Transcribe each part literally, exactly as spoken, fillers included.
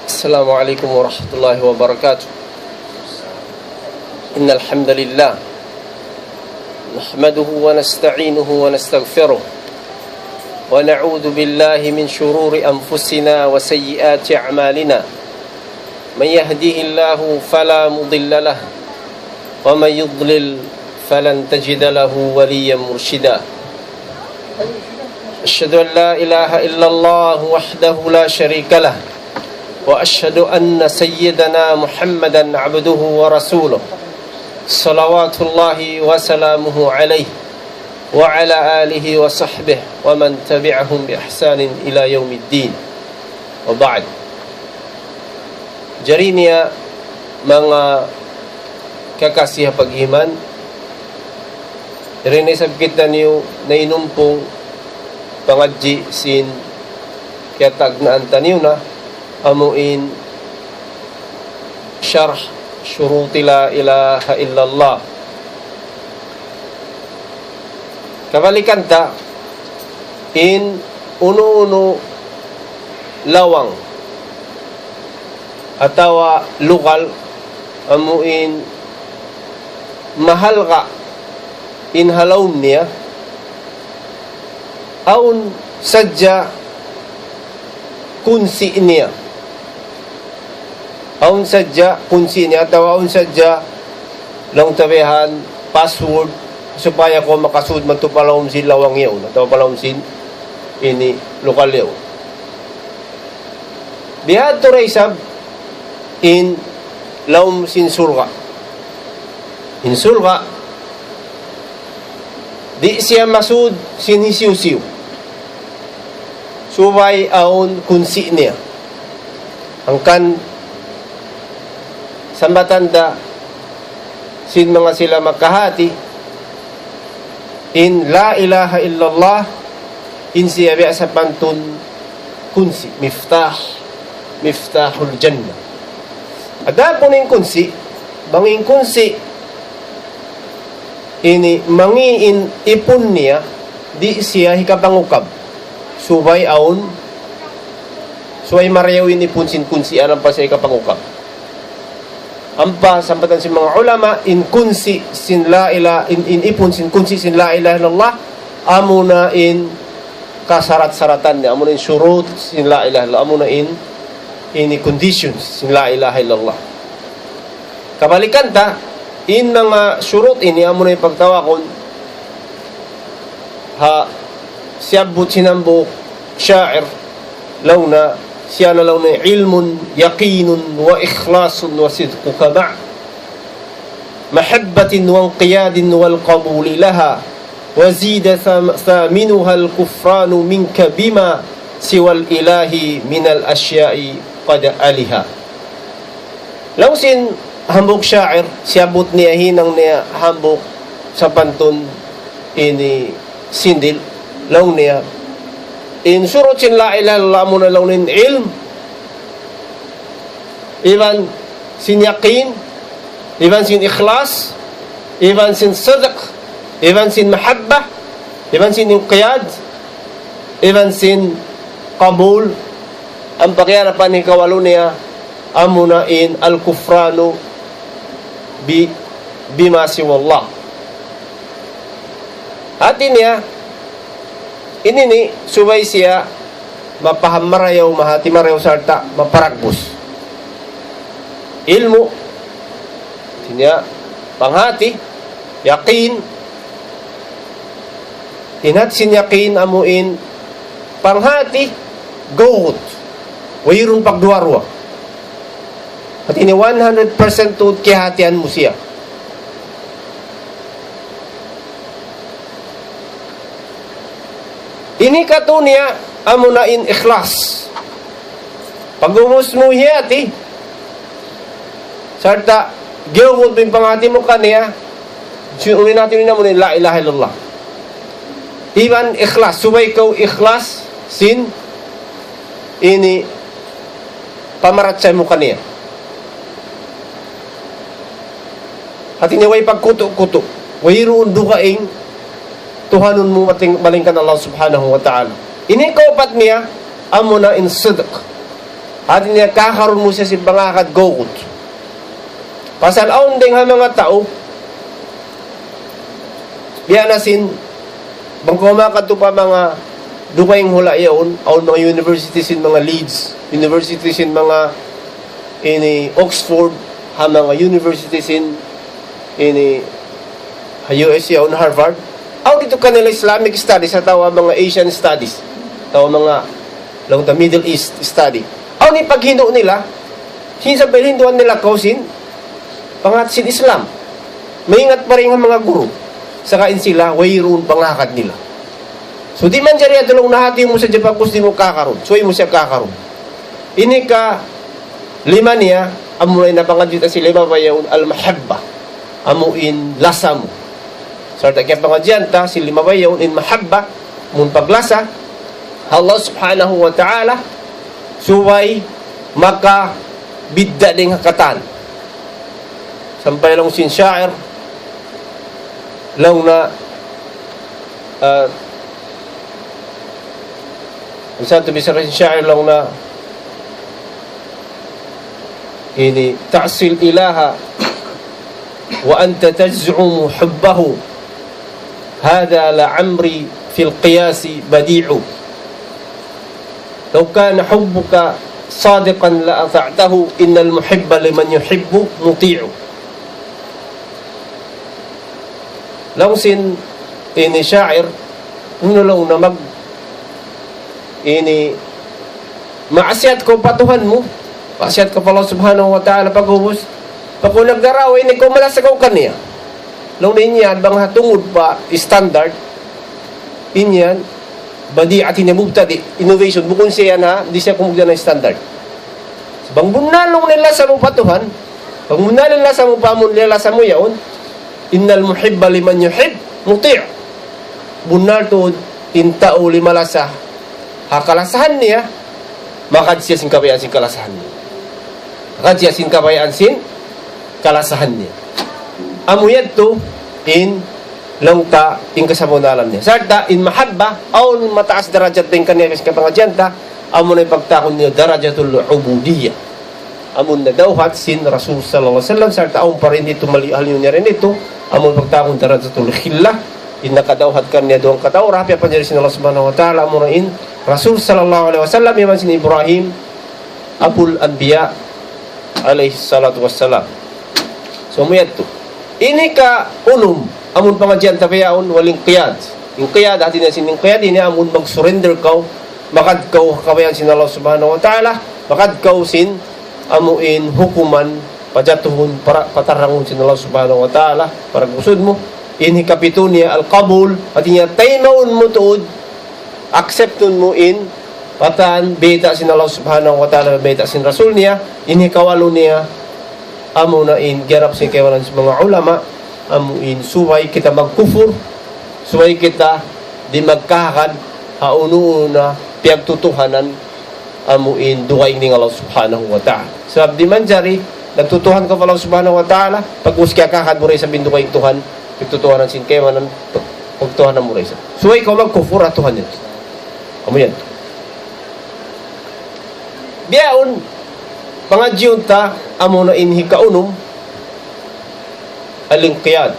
السلام عليكم ورحمة الله وبركاته. إن الحمد لله نحمده ونستعينه ونستغفره، ونعوذ بالله من شرور أنفسنا وسيئات أعمالنا. من يهده الله فلا مضل له، ومن يضلل فلن تجد له وليا مرشدا. أشهد أن لا إله إلا الله وحده لا شريك له، وأشهد أن سيدنا محمدا عبده ورسوله، صلوات الله وسلامه عليه وعلى آله وصحبه ومن تبعهم بإحسان إلى يوم الدين. وبعد. Jari niya manga kakasi ha pag-iman, diri na isab kitaniyu nainumpung pangadji' sin kiyatagnaan taniyu na, amu in Sharh Shuruti La Ilaha Illallah. Kabalikan ta, in unu-unu lawang atawa lugal amu in mahalga' in ha lawm niya, awn sadja kunsi niya. Awn sadja kunsi niya, atawa awn sadja laung ta bihan password, supaya kaw makasud madtu pa lawm sin lawang yaun, atawa pa lawm sin ini lugal yaun. Bihadtu da isab in lawm sin surga'. In surga', di' siya masud sin hisiyu-siyu. Subay awn kunsi niya. Hangkan sambatan da sin manga sila makahati, in la ilaha illallah, in siya biya' sapantun kunsi, miftah, miftahul jannah. Adapun in kunsi, bang in kunsi ini mangi' in ipun niya, di' siya hikapangukab. Subay awn, subay marayaw in ipun sin kunsi, ampa siya hikapangukab. Ampa sambatan sin manga ulama, in kunsi sin la ila-, in, in ipun sin kunsi sin la ilaha illallah, amuna in kasarat-saratan niya, amuna in shurut sin la ilaha illallah, amuna in, ini conditions sin la ilaha illallah. Kabalikan ta, in manga shurut ini amuna in pagtawagun ha siyabbut sin hambuuk sha'ir, laung niya, siya na laung niya, علم يقين وإخلاص وصدقك مع محبة وانقياد والقبول لها، وزيد ثم-، ثامنها الكفران منك بما سوى الإله من الأشياء قد ألها. Laung sin hambuuk sha'ir, siyabbut niya, hinang niya hambuuk sapantun ini sindil, laung niya, in shurut sin la ilaha illallah amuna laung niya in ilm, iban sin yaqin, iban sin ikhlas, iban sin sidq, iban sin mahabbah, iban sin inqiyad, iban sin qabul. Ampa kiyarapan hikawalu niya, amuna in al-kufranu bi-, bima siwallah. Hati niya, ini ini subay siya mapaham marayaw, mahati marayaw, sarta' maparagbus. Ilmu', hati niya, panghati, yaqin, in hati sin yaqin amu in panghati, gawut, wayruun pagduwa-ruwa. Hati niya one hundred percent tuud kiyahatihan mu siya. Ini katu' niya amuna in ikhlas. Pag'ubus mu hiyati, sarta' giyugud in panghati mu kaniya, sin unu in hati niya amuna in la ilaha illallah. Iban ikhlas, subay kaw ikhlas sin ini pamarachaya mu kaniya. Hati niya way pagkutu'-kutu', wayruun dugaing tuhanun mu mating-, malaingkan Allah Subhanahu wa Ta'ala. Ini kaupat niya, amuna in sidq. Hati niya kakarun mu siya sin pangakad gawgut. Pasal awn dayng ha manga tau, biya' na sin, bang kaw makadtu pa manga dugaing hula' yaun, awn manga university sin manga Leeds, university sin manga ini Oxford, ha manga university sin ini ha U S yaun, Harvard. Awn ditu kanila Islamic studies atawa manga Asian studies, atawa manga laung ta Middle East study. Awn in paghindu' nila, sin sa' hinduan nila kaw sin pangakad sin Islam. Maingat pa dayn ha manga guru. Sagawa' in sila, wayruun pangakad nila. So, di' manjari yadtu laung na hati mu sa' japakus di' mu kakarun. So, di' mu siya kakarun. Ini kalima niya, amu na in pangadji' ta sin lima bayaun, al-mahabba. Amu in lasa mu. Sarta' kiyapangadjian ta sin lima bayaun in mahabba, amun paglasa, Allah Subhanahu wa Ta'ala, subay makabidda' dayn ha katan. Sampay laung sin sha'ir, laung na, ah, minsan tu bichara sin sha'ir laung na, ini, تعصي الإله وأنت تزعم حبه، هذا لعمري في القياس بديع. لو كان حبك صادقا لأطعته، إن المحب لمن يحب مطيع. Laung sin ini sha'ir, unu laung na mag-, ini, maasiyat kaw pa Tuhan mu, maasiyat kaw pa Allah Subhanahu wa Ta'ala pag'ubus, pag'ubus nagdarawa ini kaw malasa kaw kaniya. Laung na in yan, bang ha tungud pa standard, in yan, badi' hati niya mubtadi', innovation, bukun siya yan ha, di' siya kumugdan na standard. Bang bunnal laung niya lasa mu pa Tuhan, bang bunnal in lasa mu pa amun lasa mu yaun, إن المحب لمن يحب مطيع. Bunnal tuud in tau limalasa ha kalasahan niya, makadji siya sin kabayaan sin kalasahan niya. Makadji siya sin kabayaan sin kalasahan niya. Amu yadtu in laung ta in kasabunnalan niya. Sarta' in mahabba, awn mataas darajat dayn kaniya sin kapangadjian ta, amu na in pagtawagun niya darajatul ubudiyya. Amun nadawhat sin Rasul sallallahu alayhi wasallam, sarta' awn pa rin ditu mali-, haliun niya rin ditu, amun pagtawagun darajatul khillah, in nakadawhat kaniya duwa katau, rapi apan jari sin Allah Subhanahu wa Ta'ala, amun in Rasul sallallahu alayhi wasallam, iban sin Ibrahim, Abul Anbiya, alayhi salatu wassalam. So, amu yadtu. Ini kaunum, amun pangadjian ta bihaun, wal inqiyad. Inqiyad, hati niya sin inqiyad, ini amun mag-surrender kaw, magad kaw kabayaan sin Allah Subhanahu wa Ta'ala, magad kaw sin amu in hukuman, pajatuhun, para, patarangun sin Allah Subhanahu wa Ta'ala, para gusud mu. Ini kapitu niya al-qabul, hati niya taymaun mu tuud, acceptun mu in patan, bayta' sin Allah Subhanahu wa Ta'ala, bayta' sin Rasul niya. Ini kawalu niya, amu na in giyanap sin kaibanan sin manga ulama, amu in subay kita magkufur, subay kita di' magkahagad ha unu-unu na piyagtutuhanan, amu in dugaing dayn ha Allah Subhanahu wa Ta'ala. Sabab di' manjari, nagtutuhan kaw pa Allah Subhanahu wa Ta'ala, pag'ubus kiyakahagad mu da isab in dugaing Tuhan, piyagtutuhanan sin kaibanan, pag-, pagtuhanan mu da isab. Subay kaw magkufur ha Tuhan yan. Amu yan. Bihaun, pangadjiun ta, amu na in hikaunum, al-inqiyad.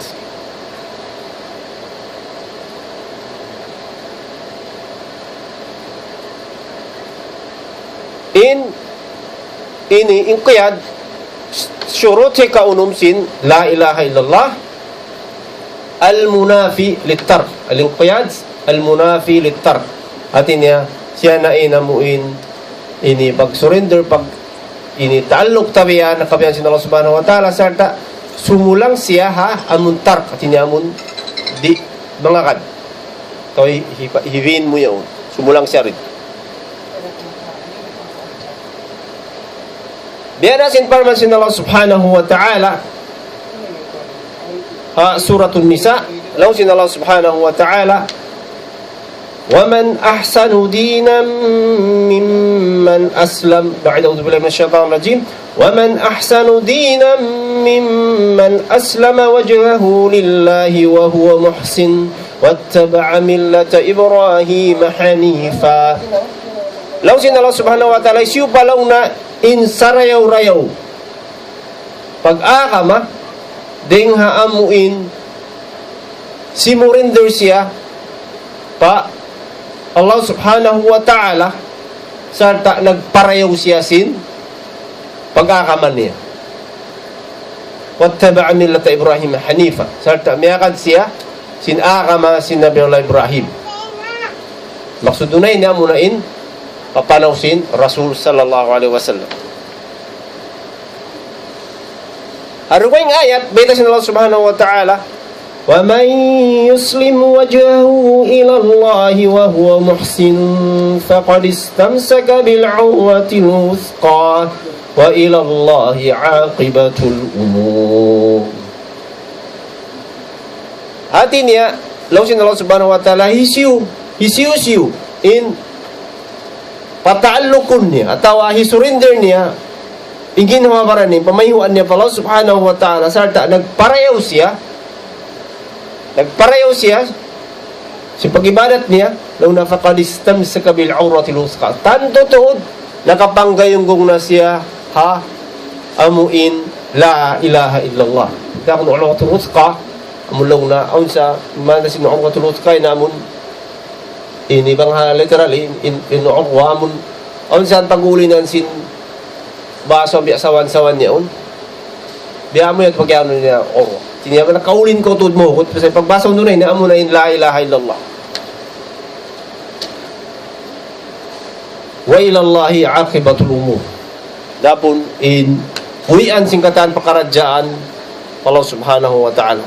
In, ini, inqiyad, shurut hikaunum sin, la ilaha illallah, al-munafi lit-tark. Al-inqiyad, al-munafi lit-tark. Hati niya, siya na in amu in, ini pag-surrender, pag ini ta'alluq ta biya' na kabayaan sin Allah Subhanahu wa Ta'ala, sarta' sumulang siya ha amun tark, hati niya amun di' mangagad. Atawa hi-, hi-, hiwin mu yaun. Sumulang siya rin. Biya' na sin parman sin Allah Subhanahu wa Ta'ala, ha, Suratun Nisa, laung sin Allah Subhanahu wa Ta'ala, ومن أحسن دينا ممن أسلم، بعد أعوذ بالله من الشيطان الرجيم، ومن أحسن دينا ممن أسلم وجهه لله وهو محسن واتبع ملة إبراهيم حنيفا. Laung sin Allah Subhanahu wa Ta'ala, hisiyu pa laung niya in sarayaw-rayaw pag-agama, dayn ha amuin simurrender siya pa Allah Subhanahu wa Ta'ala, sarta' nagparayaw siya sin pag-agama niya. واتبع ملة إبراهيم حنيفا. Sarta' miyagad siya sin agama sin Nabi Allah Ibrahim. Maksud niya ini amuna in papanaw sin Rasul sallallahu alayhi wasallam. Ha dugaing ayat, bayta' sin Allah Subhanahu wa Ta'ala, ومن يسلم وجهه إلى الله وهو محسن فقد استمسك بالعروة الوثقى وإلى الله عاقبة الأمور. Hati niya, laung sin Allah Subhanahu wa Ta'ala, hisiyu, hisiyu-siyu in pataallukun niya, atawa hisurrender niya in ginhawa-baran niya, pamayhuan niya pa Allah Subhanahu wa Ta'ala, sarta' nagparayaw siya, nagparayaw siya sin pag-ibadat niya, laung niya, فقد استمسك بالعروة الوثقى. Tantu tuud, nakapanggayunggung na siya ha amuin la ilaha illallah. Kita' kunu' urwatul wuthqa, amu laung niya, awn sa, maana sin urwatul wuthqa, in amun, ini bang ha literally, in, in urwa amun, awn sa pag-ulinan sin bahasa biya' sawan-sawan niya yaun. Biya' amu yan pag-anu niya, urwa. Hati niya, nakaulin kaw tuud mu, kut-, sa pagbasa mu na ini, amu na in la ilaha illallah. وإلى الله عاقبة الأمور. Adapun in uwian sin katan pakaradjaan Allah Subhanahu wa Ta'ala.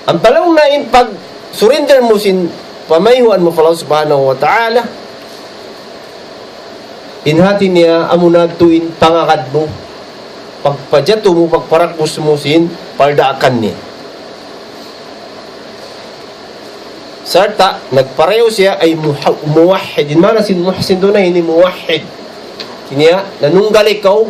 Ampa laung niya in pag-surrender mu sin pamayhuan mu pa Allah Subhanahu wa Ta'ala, in hati niya amuna tuud in pangagad mu, pagpajatu mu, pagparagbus mu sin pardaakan niya. Sarta' nagparayaw siya, ay muha-, muwahhid. In maana sin muhsin duun ini muwahhid. Hati niya, nanunggal ikaw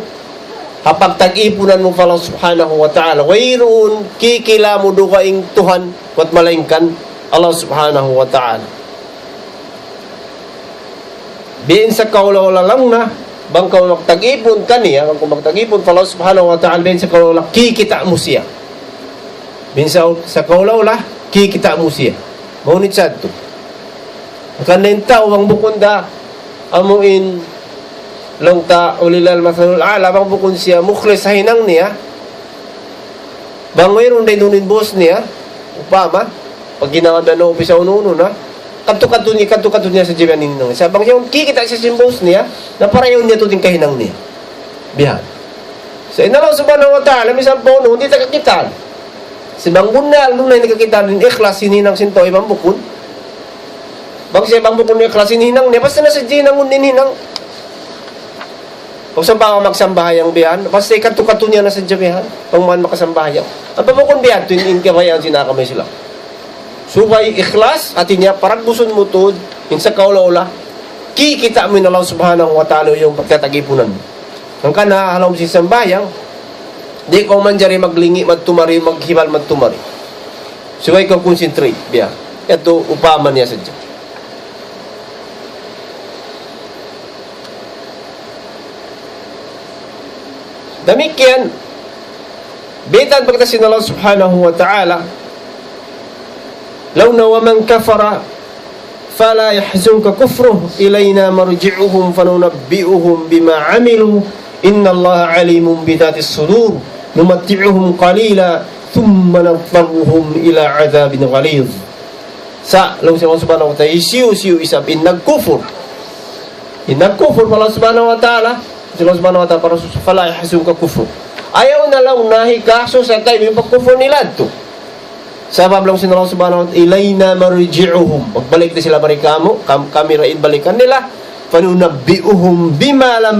ha pagtag-ipunan mu pa Allah Subhanahu wa Ta'ala. Wayruun kikila mu dugaing Tuhan, buwat malaingkan Allah Subhanahu wa Ta'ala. Biya' sin sakaula-ula laung niya, bang kaw magtag-ipun kaniya, bang kaw magtag-ipun pa Allah Subhanahu wa Ta'ala, biya' sin sakaula-ula kikita' mu siya. Biya' sin sa-, sakaula-ula kikita' mu siya. Mahunit sa yadtu. Hangkan in tau bang bukun da, amuin laung ta, ولله المثل الأعلى, bang bukun siya mukhlis ha hinang niya, bang wayruun da in boss niya, upama, pag ginagawa niya na upisa unu-unu na, kadtu-kadtu niya, kadtu-kadtu niya sadja biya' ini in hinang. Sa' bang siya, kikita' siya sin boss niya, na parayaw niya tuud in kahinang niya. Biya' yan. Sa' in Allah Subhanahu wa Ta'ala, misan pa unu, di' ta kakitaan. Sa' bang bunnal, bunnal in kakitaan, in ikhlas, in hinang sin tau, iban bukun. Bang siya, bang bukun ikhlas, in hinang niya, basta na sadja hinang, in hinang. Pag sambahayang magsambahayang biya' yan, basta ikatu-katu niya na sadja biya' yan, bang man makasambahayang. Ampa bukun biya' yadtu in, in kabayaan sin agama Islam. Subay ikhlas, hati niya, paragbusun mu tuud, in sakaula-ula, kikita' mu in Allah Subhanahu wa Ta'ala, yan pagtatagipunan. Hangkan ha lawm sin sambahayang, di' kaw manjari maglingi' madtu mari, maghibal madtu mari. Subay kaw concentrate, biya' yan. Yadtu upama niya sadja. Damikkiyan, bayta' pagkita' sin Allah Subhanahu wa Ta'ala, laung niya, ومن كفر فلا يحزنك كفره إلينا مرجعهم فننبئهم بما عملوا إن الله عليم بذات الصدور نمتعهم قليلا ثم نضطرهم إلى عذاب غليظ. Sa' laung sin Allah Subhanahu wa Ta'ala, hisiyu-siyu isab in nagkufur. In nagkufur pa Allah Subhanahu wa Ta'ala, sin Allah Subhanahu wa Ta'ala pa Rasul, فلا يحزنك كفره. Ayaw na laung niya hikasusa kaymu in pagkufur nila yadtu. Sabab laung sin Allah Subhanahu wa Ta'ala, إلينا مرجعهم. Magbalik da sila mari kāmu', kam-, kami ra in balikan nila. فننبئهم بما لم،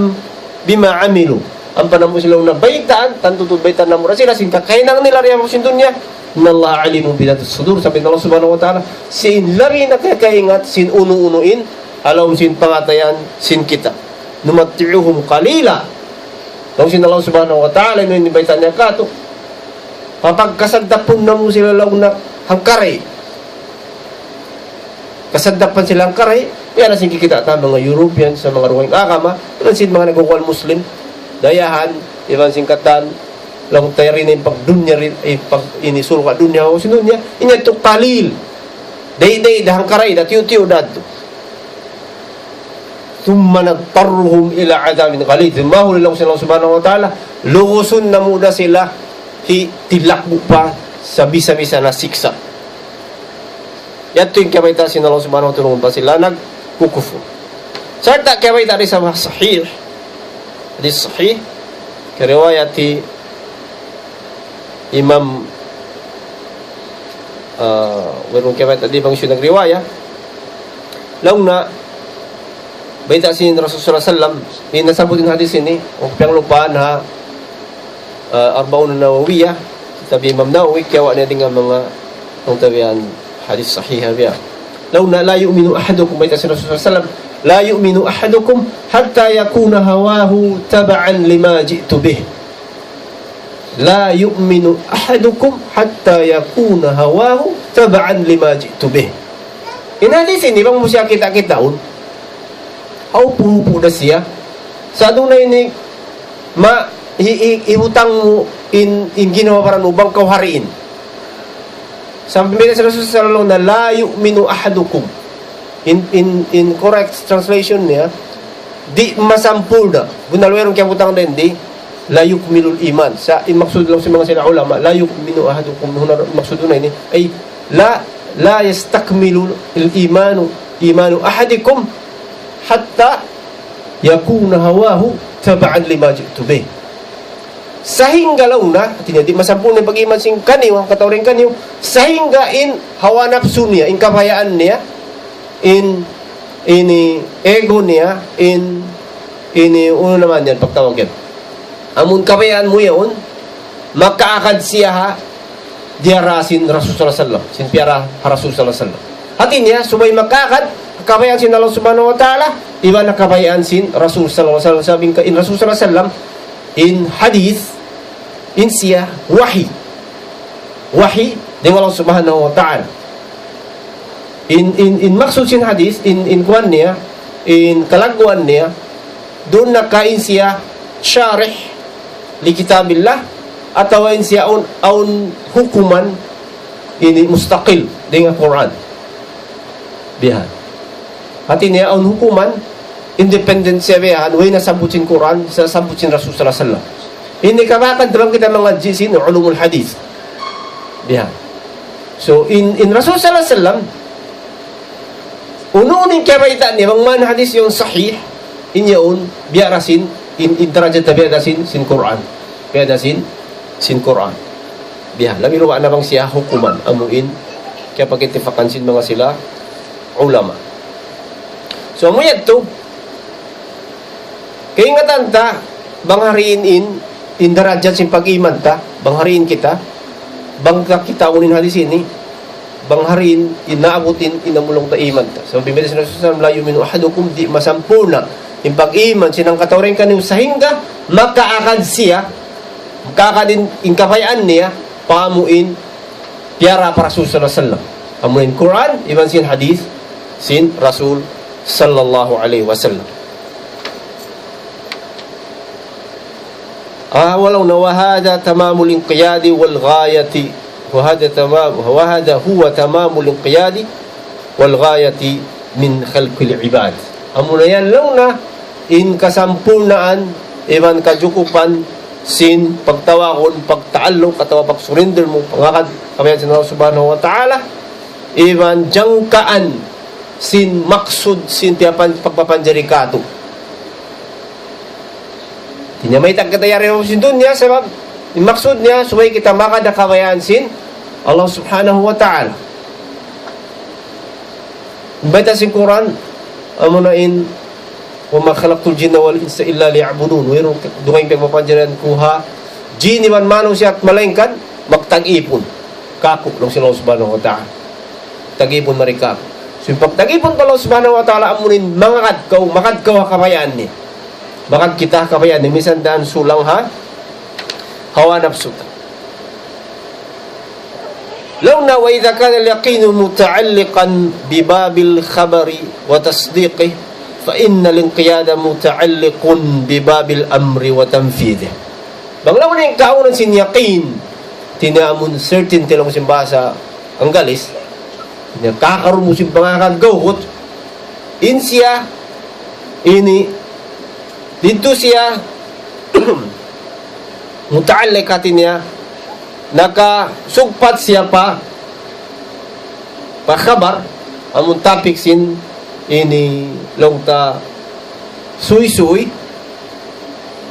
بما عملوا. Ampa namu' sila na baytaan, tantu tuud baytaan namu' ra sila sin kakahinang nila dii ha sin dunya. إن الله عليم بذات الصدور, sabab in Allah Subhanahu wa Ta'ala, siya in labi nakakaingat sin unu-unu in, ha lawm sin pangatayan sin kita. نمتعهم قليلا. Laung sin Allah Subhanahu wa Ta'ala, unu in bayta' niya kātu'. Papagkasadapun namu' sila laung niya hangkaray. Kasadapan sila hangkaray, yan na sin kikita' ta manga European sa manga dugaing agama, yan sin manga nagkukuan Muslim, dayahan, iban sin katan, laung ta yari na in pagdunya, ri-, in pag-, ini surga' dunya, o sin dunya, in yadtu qalil. Day-day da hangkaray, da tiyu'-tiyu' da yadtu. ثم نضطرهم إلى عذاب غليظ. Mahuli laung sin Allah Subhanahu wa Ta'ala, lugusun namu' da sila, hi-, tilakbu' pa sa bisa-bisa na siksa'. Yadtu in kiyabayta' sin Allah Subhanahu wa Ta'ala pa sila nagkukufur. Sarta' kiyabayta' da isab ha sahih. Hadith sahih. Kariwayat hi Imam, ah, wayruun kiyabayta' di' bang siya nagriwaya. Laung niya, bayta' sin Rasul sallallahu alayhi wasallam, in nasabbut in hadith ini, o piyanglupahan ha, ah, Arba'un Nawawiyah, kitab Imam Nawawi, kiyawa' niya dayn ha manga, nung tabihan hadith sahih biya'. Laung niya, لا يؤمن أحدكم, bayta' sin Rasul sallallahu alayhi wasallam, لا يؤمن أحدكم حتى يكون هواه تبعا لما جئت به. لا يؤمن أحدكم حتى يكون هواه تبعا لما جئت به. In hadith ini, bang mu siya kita-kitaun, haupu-hupu da siya. Sa' aduna ini, ma, hi-, hi-, hibutang mu in, in ginhawa baran mu bang kaw hariin. Sampay na sin Rasul sallallahu alayhi wasallam, لا يؤمن أحدكم. In, in, in correct translation niya, di' masampurna'. Bunnal wayruun kiyabutang dayn di, لا يكمل الإيمان. Sa' in maksud laung sin manga sila ulama, لا يؤمن أحدكم, huna maksud na ini, ay, لا، لا يستكمل الإيمان، إيمان أحدكم حتى يكون هواه تبعا لما جئت به. Sahingga laung niya, hati niya, di' masampurna' in pag-iman sin kaniyu, hangkatau dayn kaniyu, sahingga in hawa napsu niya, in kabayaan niya, in, ini ego niya, in, ini, unu na man yan, pagtawag yan. Amun kabayaan mu yaun, makaagad siya ha, diyara sin Rasul sallallahu alayhi wasallam, sin piyara ha Rasul sallallahu alayhi wasallam. Hati niya, subay makaagad, kabayaan sin Allah Subhanahu wa Ta'ala, iban kabayaan sin Rasul sallallahu alayhi wasallam. Sabab in Rasul sallallahu alayhi wasallam, in hadith, in siya, wahi. Wahi, dayn ha Allah Subhanahu wa Ta'ala. In, in, in maksud sin hadith, in, in kuwan niya, in kalagguan niya, duun na ka in siya sharih li kitabillah, atawa in siya awn, awn hukuman ini mustaqil dayn ha Qur'an. Bihan. Hati niya awn hukuman, independent siya bihan, way nasabbut sin Qur'an, sa-, sabbut sin Rasul sallallahu alayhi wasallam. Ini kabakan dalam kita mangadji' sin ulumul hadith. Bihan. So, in, in Rasul sallallahu alayhi wasallam, unu-unu in kiyabayta' niya, bang man hadith yaun sahih, in yaun, biya' da sin, in, in darajat biya' da sin, sin Qur'an. Biya' da sin, sin Qur'an. Biya', labi luba' na bang siya hukuman, amu in, kiyapag-ittifakan sin manga sila, ulama. So, amu yadtu, kaingatan ta, bang hariin in, in darajat sin pag-iman ta, bang hariin kita, bang ta kitaun in hadith ini, bang hariin, in naabut in, in amulung ta iman ta. So, bimili sin Rasul sallallahu alayhi wasallam, لا يؤمن أحدكم, di' masampurna', in pag-iman, sin hangkatau dayn kaniyu, sahingga, makaagad siya, makaagad in, in kabayaan niya, pa amu in, piyara pa Rasul sallallahu alayhi wasallam. Amu in Qur'an, iban sin hadith, sin Rasul sallallahu alayhi wasallam. Ah, walaw na, وهذا تمام الانقياد والغاية، وهذا تمام، وهذا هو تمام الانقياد والغاية من خلق العباد. Amuna yan laung niya in kasampurnaan iban kajukupan sin pagtawagun, pagtaalluq atawa pagsurrender mu, pangagad kabayaan sin Allah Subhanahu wa Ta'ala, iban jangkaan sin maksud sin tiyapan pagpapanjari katu'. Di' niya mayta' kita yari sin dunya, sabab in maksud niya, subay kita makaagad kabayaan sin Allah Subhanahu wa Ta'ala. Bayta' sin Qur'an, amuna in, وما خلقت الجن والإنس إلا ليعبدون. Wayruun dugaing pagpapanjarihan ku ha jin iban manusiya' malaingkan magta'at kāku', laung sin Allah Subhanahu wa Ta'ala. Tagipun mari kāku'. So, in pagtagipun pa Allah Subhanahu wa Ta'ala, amuin mangagad kaw, makaagad kaw ha kabayaan niya. Makaagad kita ha kabayaan niya, misan da sulang ha hawa napsu ta. Laung niya, وإذا كان اليقين متعلقا بباب الخبر وتصديقه، فإن الانقياد متعلق بباب الأمر وتنفيذه. Bang laung niya in kaawnan sin yaqin, hāti niya amun certainty laung sin bahasa Anggalis, hāti niya kakarun mu sin pangagad gawhut, in siya, ini, didtu siya, muta'alliq hāti niya, nakasugpat siya pa, pa khabar, amun topic sin ini laung ta suysuy,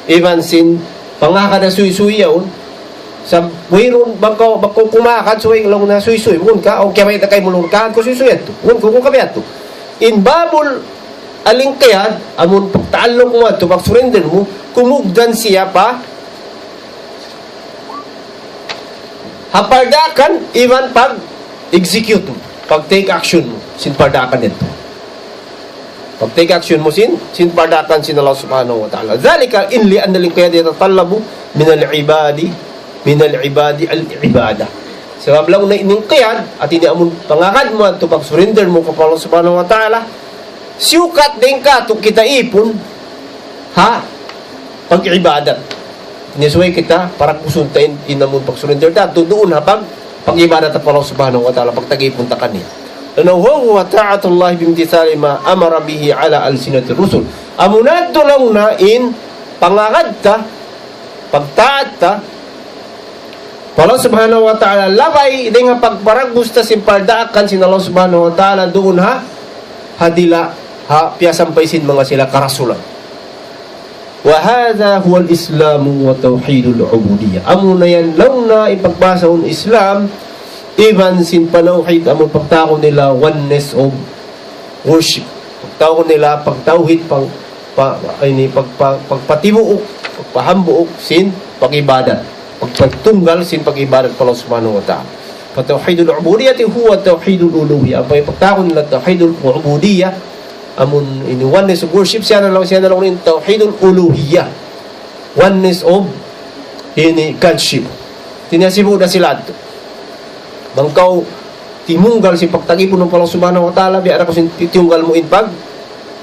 iban sin pangagad ha suysuy yaun. Sa' wayruun bang kaw, bang kaw kumagad, subay laung niya suysuy. Bukun ka, o kaya may takay mulung ka, ku suysuy yadtu. Bukun ku, ku kabi yadtu. In babul al-inqiyad, amun pagta'alluq mu yadtu, pag-surrender mu, kumugdan siya pa ha pardaakan, iban pag-execute mu, pag-take action mu sin pardaakan yadtu. Pag-take action mu sin, sin pardaakan sin Allah Subhanahu wa Ta'ala. ذلك إن لأن الانقياد يتطلب من العباد، من العباد العبادة. Sabab laung niya in inqiyad, hāti niya amun pangagad mu yadtu, pag-surrender mu pa Allah Subhanahu wa Ta'ala, siyukat dayn kātu' kita īpun ha pag-ibadat. Ini subay kita paragbusun ta in, in amun pag-surrender ta, duun ha pag, pag-ibadat ta pa Allah Subhanahu wa Ta'ala, pagtag-īpun ta kaniya. Laung niya, وهو طاعة الله بامتثال ما أمر به على ألسنة الرسل. Amuna yadtu laung niya in pangagad ta, pagtaat ta pa Allah Subhanahu wa Ta'ala, labay dayn ha pagparagbus ta sin pardaakan sin Allah Subhanahu wa Ta'ala duun ha, ha dila, ha piyasampay sin manga sila karasulan. وهذا هو الإسلام وتوحيد العبودية. Amuna yan laung niya in pagbahasahun Islam, iban sin panawhid, amun pagtawagun nila oneness of worship. Pagtawagun nila pagtawhid, pag, pa, ini, pag, pa, pagpatibuuk, pagpahambuuk sin pag-ibadat, pagpatunggal sin pag-ibadat pa Allah Subhanahu wa Ta'ala. فتوحيد العبودية هو توحيد الألوهية. Ampa in pagtawagun nila tawhidul ubudiyyah, amun ini oneness of worship, siya na laung, siya na laung in tawhidul uluhiyyah. Oneness of ini godship. Hāti niya sibu' da sila yadtu. Bang kaw timunggal sin pagtag-īpun mu pa Allah Subhanahu wa Ta'ala, biya' da kaw sin tiyunggal mu in pag,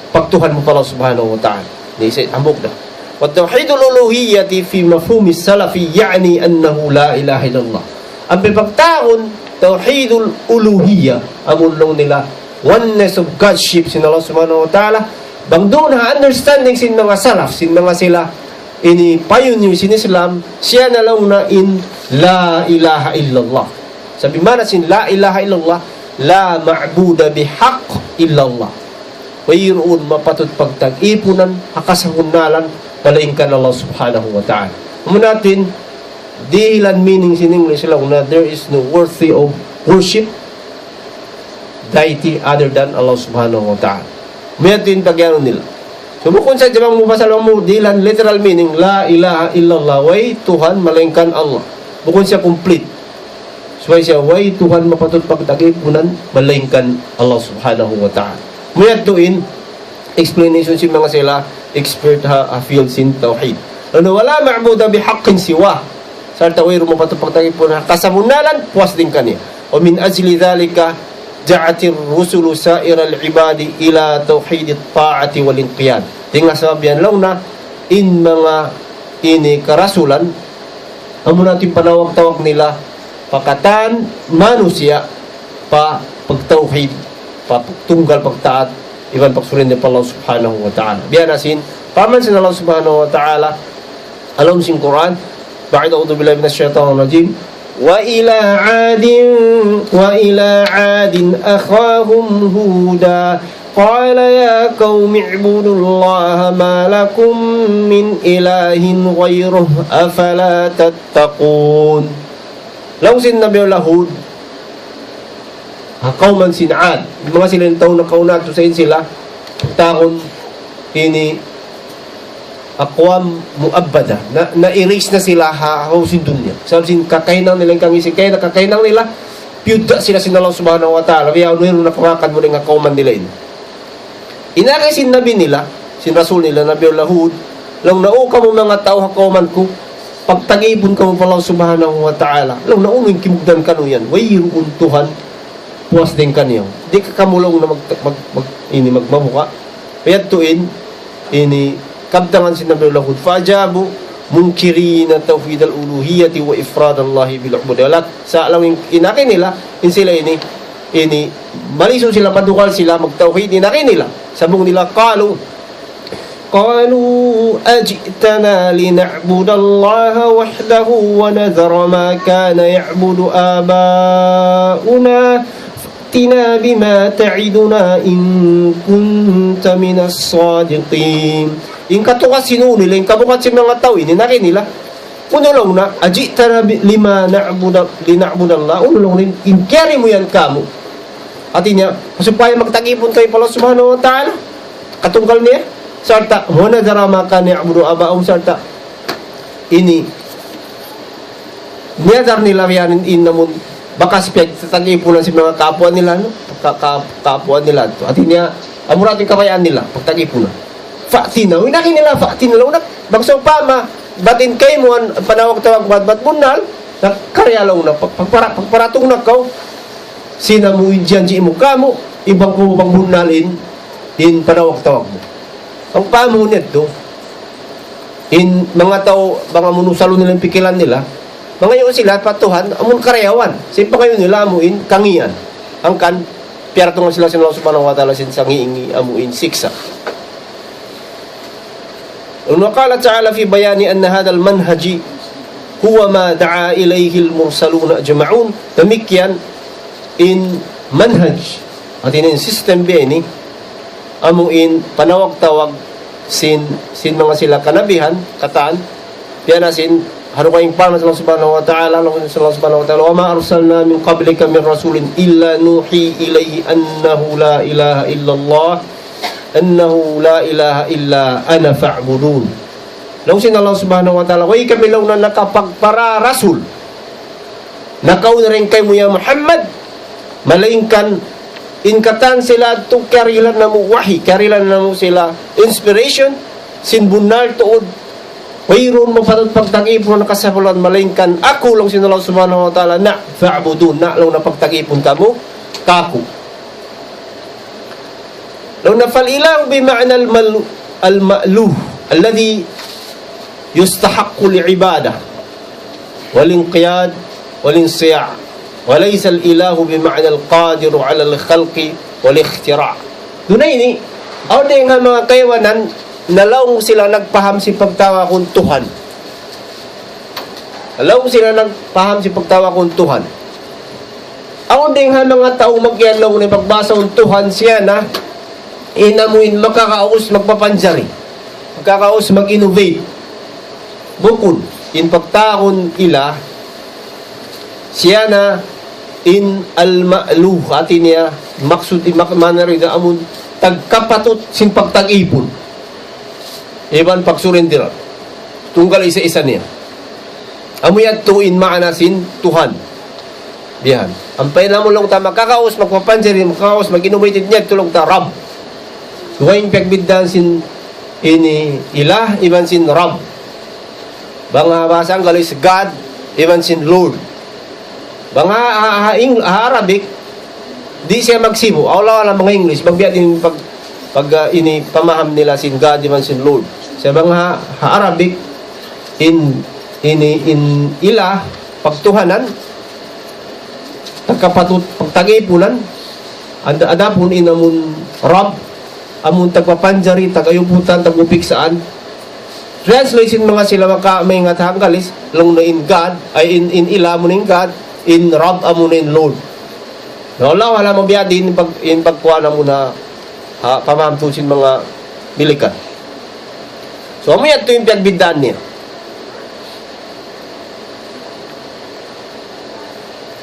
pagtuhan mu pa Allah Subhanahu wa Ta'ala. Ini sa' hambuuk da. وتوحيد الألوهية في مفهوم السلف يعني أنه لا إله إلا الله. Ampa in pagtawagun tawhidul uluhiyyah, amun laung nila oneness of godship sin Allah Subhanahu wa Ta'ala, bang duun ha understanding sin manga salaf, sin manga sila ini pioneer sin Islam, siya na laung niya in لا إله إلا الله. Sa' biya' maana sin لا إله إلا الله, لا معبود بحق إلا الله. Wayruun mapatut pagtag-īpunan ha kasabunnalan malaingkan Allah Subhanahu wa Ta'ala. Amu na in dihilan meaning sin English laung niya, there is no worthy of worship, deity other than Allah Subhanahu wa Ta'ala. Amu yan in pag-anu nila. So, bukun sa' jabang mu pasal mu dihilan literal meaning, لا إله إلا الله, way Tuhan malaingkan Allah. Bukun siya complete. Subay siya, way Tuhan mapatut pagtag-īpunan malaingkan Allah Subhanahu wa Ta'ala. Amu yadtu in explanation sin manga sila expert ha, ha field sin tawhid. Laung niya, ولا معبود بحق سواه. Sarta' wayruun mapatut pagtag-īpunan ha kasabunnalan, puas dayn kaniya. ومن أجل ذلك دعت الرسل سائر العباد إلى توحيد الطاعة والانقياد. Dayn ha sabab yan laung niya, in manga ini karasulan, amu na in panawag-tawag nila pa katan manusiya' pa pagtawhid, pa pagtunggal pagtaat, iban pag-surrender pa Allah Subhanahu wa Ta'ala. Biya' na sin parman sin Allah Subhanahu wa Ta'ala ha lawm sin Qur'an, بعد أعوذ بالله من الشيطان الرجيم. وإلى عاد، وإلى عاد أخاهم هودا قال يا قوم اعبدوا الله ما لكم من إله غيره أفلا تتقون. Laung sin Nabiullah Hud ha kawman sin Ad, manga sila in tau nakauna, tuud sa' in sila, tawagun ini aqwam muabbada, na, na-erase na sila ha, ha sin dunya. Sabab sin kakahinang nila, in kangisi kay na kakahinang nila, piyudda sila sin Allah Subhanahu wa Ta'ala, biya' unu, unu na kamakan mu dayn ha kawman nila ini. In agi sin Nabi nila, sin Rasul nila, Nabiullah Hud, laung niya, "O kamu manga tau ha kawman ku, pagtagipun kamu pa Allah Subhanahu wa Ta'ala. Laung niya, unu in kimugdan kaniyu yan? Wayruun Tuhan puas dayn kaniyu. Di' ka kamu laung niya mag, mag, mag, ini, magmabuga'. Yadtu in, ini, kabtangan sin Nabi Hud. فأجابوا منكرين توحيد الألوهية وإفراد الله بالعبودية. Wala', sa' laung in, in agi nila, in sila ini, ini, malisu sila, madugal sila, magtawhid, in agi nila. Sambung nila, قالوا قالوا أجئتنا لنعبد الله وحده ونذر ما كان يعبد آباؤنا فأتنا بما تعدنا إن كنت من الصادقين. In katukas sin unu nila, in kabukat sin manga tau ini, in agi nila. Unu laung niya, أجئتنا ب-، لما نعبد، لنعبد الله. Unu laung niya, in kiyari mu yan kamu. Hati niya, supaya magtagipun kamu pa Allah Subhanahu wa Ta'ala. Katunggal niya, sarta', ونذر ما كان يعبد آباؤنا, sarta', ini, niyadar nila yan in, in amun bakas piyagtatagipunan sin manga kaapuan nila, no? Ka-, ka-, kaapuan nila. Hati niya, amu ra in kabayaan nila, pagtagipunan. فأتنا, in agi nila, فأتنا, laung niya, bang sawpama, bat in kaymu in panawag-tawag, bat, bat bunnal, na karya laung niya, pag-, pagpara-, pagparatung na kaw, sin amu in janji' mu kamu, in bang ku bang bunnal in, in panawag-tawag mu. Bang paamu niya tu, in manga tau, bang amun usalun nila in pikilan nila, mangayu' sila pa Tuhan, amun karayawan, sin pangayu' nila amu in kangīan. Hangkan, piyaratungan sila sin Allah Subhanahu wa Ta'ala sin sangi-ngi amu in siksa'. وقال تعالى في بيان أن هذا المنهج هو ما دعا إليه المرسلون أجمعون. Damikkiyan in manhaj, hati niya in system biya' ini, amu in panawag-tawag sin, sin manga sila kanabihan, katan, biya' na sin, ha dugaing parman sin Allah Subhanahu wa Ta'ala, laung sin Allah Subhanahu wa Ta'ala, وما أرسلنا من قبلك من رسول إلا نوحي إليه أنه لا إله إلا الله أنه لا إله إلا أنا فاعبدون. Laung sin Allah Subhanahu wa Ta'ala, way kami laung niya nakapagpara rasul nakauna dayn kaymu ya Muhammad, malaingkan in katan sila tu kiyarihilan namu' wahi, kiyarihilan namu' sila inspiration, sin bunnal tuud, wayruun mapatut pagtagipun ha kasabulan, malaingkan aku, laung sin Allah Subhanahu wa Ta'ala, na فاعبدون, na laung niya pagtagipun kamu kāku'. Laung niya, فالإله بمعنى المل-، المألوه الذي يستحق العبادة والانقياد والانصياع، وليس الإله بمعنى القادر على الخلق والاختراع. Duun ini, awn dayn ha manga kaibanan, na laung sila nagpaham sin pagtawagun Tuhan. Laung sila nagpaham sin pagtawagun Tuhan. Awn dayn ha manga tau magiyan laung niya pagbahasahun Tuhan siya na in amu in makakaus magpapanjari, makakaus mag-innovate. Bukun, in pagtawagun ilah, siya na in al-ma'luh, hati niya, maksud, in mak-, maana dayn ha amun tagkapatut sin pagtagipun iban pagsurrender. Tunggal isa-isa niya. Amu yadtu in maana sin Tuhan. Biya' yan. Ampa in amu laung ta makakaus, magpapanjari, makakaus, mag-innovate, yadtu laung ta Rabb. Duwa in piyagbiddaan sin ini ilah iban sin Rabb. Bang ha bahasa Anggalis, God, iban sin Lord. Bang ha, ha, ha Eng-, ha Arabic, di' siya magsibu'. Aw laung ha manga English, bang biya' diin pag, pag, ah, ini pamaham nila sin God iban sin Lord. Sa' bang ha, ha Arabic, in, ini, in ilah, pagtuhanan, tagkapatut pagtagipunan, ad-, adapun in amun Rabb, amun tagpapanjari, tagayuputan, tagupiksaan. Translation manga sila maka maingat ha Anggalis, laung na in God, ay in, in ilah amun in God, in Rabb amun in Lord. Na Allah, wala' mabiya' diin pag, in pagkuha na muna, ha, pamaham tuud sin manga milikat. So, amu yadtu in piyagbiddaan niya.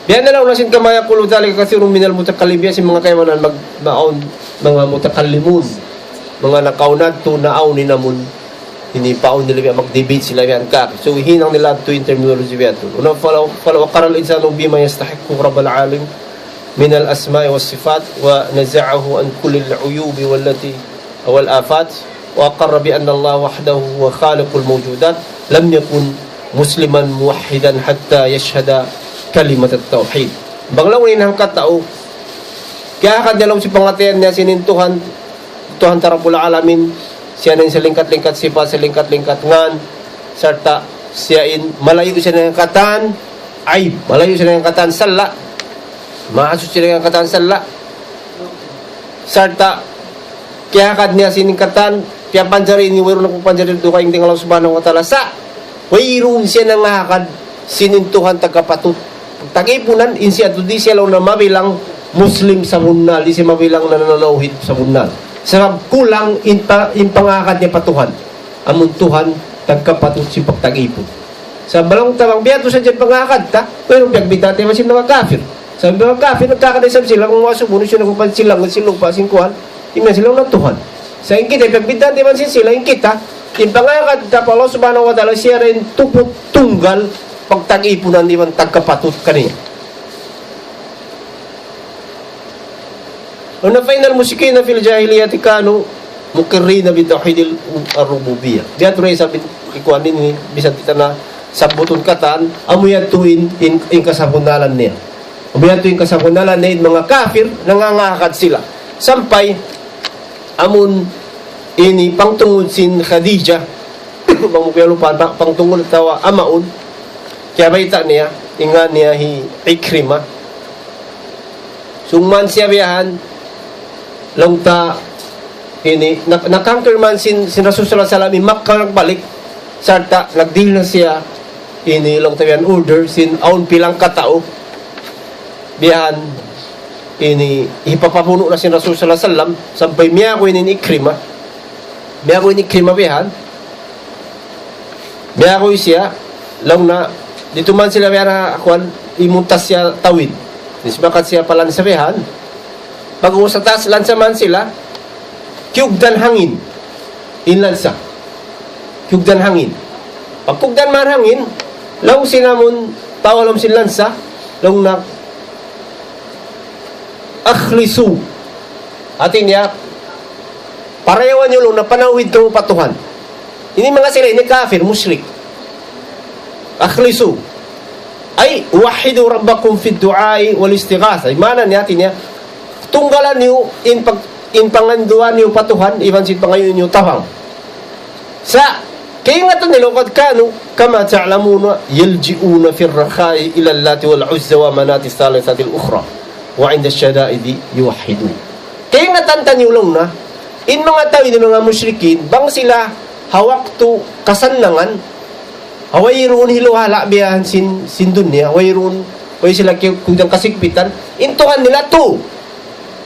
Biya' na laung na sin كما يقول ذلك كثير من المتكلمين, sin manga kaibanan mag-, maawn manga mutakallimun, manga nakauna tu naawn in amun, ini paawn nila biya' mag-debate sila biya' ka. So, hinang nila tu in terminology biya' tu. Una, فلو، فلو أقر الإنسان بما يستحق رب العالمين من الأسماء والصفات ونزعه عن كل العيوب والتي والآفات، وأقر بأن الله وحده هو خالق الموجودات، لم يكن مسلما موحدا حتى يشهد كلمة التوحيد. Bang laung in hangkatau, kiyahagad niya laung sin pangatayan niya sin in Tuhan, Tuhan ta Rabbul Alamin, siya na in salingkat-lingkat sipat, salingkat-lingkat ngan, sarta' siya in malayu' siya dayn ha katan aib, malayu' siya dayn ha katan sala', mahasuchi dayn ha katan sala'. Sarta' kiyahagad niya sin katan, piyapanjari ini, wayruun na pagpanjari dugaing dayn ha Allah Subhanahu wa Ta'ala. Sa' wayruun siya nangahagad sin in Tuhan tagkapatut. Tag-ipunan, in siya tu di' siya laung na mabilang Muslim sabunnal, di' siya mabilang nananawhid sabunnal. Sabab kulang in pa-, in pangahagad niya pa Tuhan. Amun Tuhan tagkapatut sin pagtag-ipun. Sa' bang laung ta bang biya' tu sadja in pangahagad ta, wayruun piyagbidda' ta iban sin manga kafir. Sa' manga kafir, nagkahagad isab sila, bang masubu, siya nagpapansilang, sin lupa', sin kuwan, di' na sila na Tuhan. Sa' in kita, piyagbidda' ta iban sin sila, in kita, in pangahagad ta pa Allah Subhanahu wa Ta'ala, siya da in tuput tunggal, pagtag-ipunan iban tagkapatut kaniya. Laung niya, فإن المشركين في الجاهلية كانوا مقرين بتوحيد الربوبية. Biya' tuud isab in kuwan ini, bisan kita na sabbutun katan, amu yadtu in, in, in kasabunnalan niya. Amu yadtu in kasabunnalan niya, in manga kafir, nangangahagad sila. Sampay, amun ini pangtungud sin Khadijah, bang mu kiyalupahan, pa-, pangtungud atawa amaun, kiyabayta' niya, in ngan niya hi Ikrimah. Sung man siya biyahan, laung ta ini, na-, na-conquer man sin, sin Rasul sallallahu alayhi wasallam, in Makkah nagbalik, sarta' nagdihil na siya, ini laung ta biyahan order, sin awn pilang katau, biyahan, ini, hipapabunu' na sin Rasul sallallahu alayhi wasallam, sampay miyaku ini in Ikrimah, miyaku in Ikrimah biyahan, Biya' ku siya, laung na, didtu man sila biya' na, kuwan, imuntas siya tawid. Di' simakat siya pa lansa bihan. Pag-ubus atas lansa man sila, kiyugdan hangin. In lansa. Kiyugdan hangin. Pagkugdan man hangin, laung sin amun tau ha lawm sin lansa, laung na, "Akhlisu." Hati niya, parayawan niyu laung na panawhid kamu pa Tuhan. Ini manga sila ini kafir, mushrik. "Akhlisu." Ay, "Wahhidu rabbakum fid du'ai wal istighatha." Maana niya, hati niya, tunggalan niyu in pag-, in panganduan niyu pa Tuhan, iban sin pangayu' niyu tabang. Sa' kaingatan nila, "Qad kanu, kama ta'lamuna, yalji'una fir rakha'i ila Allati wal Uzza wa Manati Thalithatil Ukhra, wa inda shada'idi yuwahhidun." Kaingatan taniyu laung na, in manga tau ini manga mushrikin, bang sila ha waktu kasannangan, ha wayruun hilu-hala' biya' sin, sin dunya, wayruun, way sila ki-, kudang kasigpitan, in Tuhan nila tu.